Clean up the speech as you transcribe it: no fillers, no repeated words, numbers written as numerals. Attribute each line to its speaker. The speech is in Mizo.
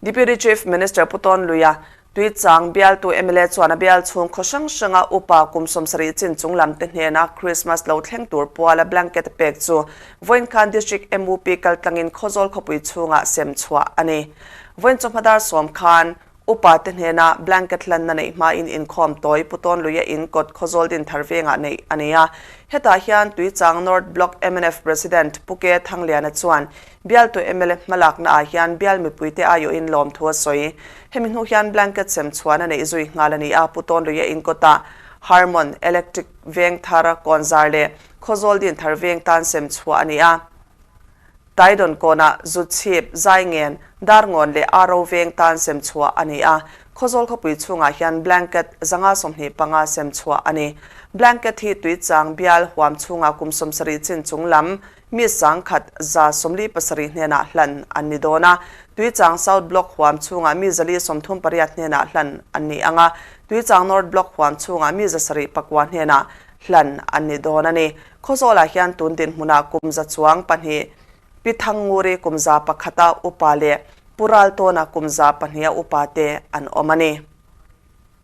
Speaker 1: Deputy Chief Minister Pu Tawn Luia, Tuichang bialtu mla chuan a bial chhung khaw hrang hranga upa kum 70 chin chung lam te hnena Christmas lo thleng tur puala blanket a pek chu vawiin khan District MUP kaltlangin Khawzawl khawpui chhungah sem chhuah a ni. Vawiin chawhma dar sawm khan Upa te hnena blanket hlanna neih hmain inkhawm tawi Pu Tawn Luia in kawt Khawzawl Dinthar vengah neih a ni a. Hetah hian Tuichang North Block mnf President Pu Ke Thangliana chuan Bialtu mla hmalakna ah hian bial mipuite aiawhin lawmthu a sawi. Hemi hnu hian blanket sem chhuan a neih zui nghal a ni a, Pu Tawn Luia in kawtah Harmon, Electric Veng Thar, Kawnzar leh Khawzawl Dinthar Veng tan sem chhuah a ni a. Taidon kawnah Zuchhip, Zaingen, Darngawn leh Aro Veng tan sem chhuah a ni a, Khawzawl khawpui chhungah hian blanket 125 sem chhuah a ni. Blanket hi Tuichang bial huam chhungah kum 70 chin chung lam Mi 1147 hnenah hlan an ni dawn a, Tuichang South Block huam chhungah mi 438 hnenah hlan an ni ang a, Tuichang North Block huam chhungah mi 709 hnenah hlan an ni dawn a ni. Khawzawlah hian tun dinhmunah kum za chuang pahnih Pi Thangnguri kum 100 a upa leh Pu Raltawna kum 200 a upa te an awm a ni.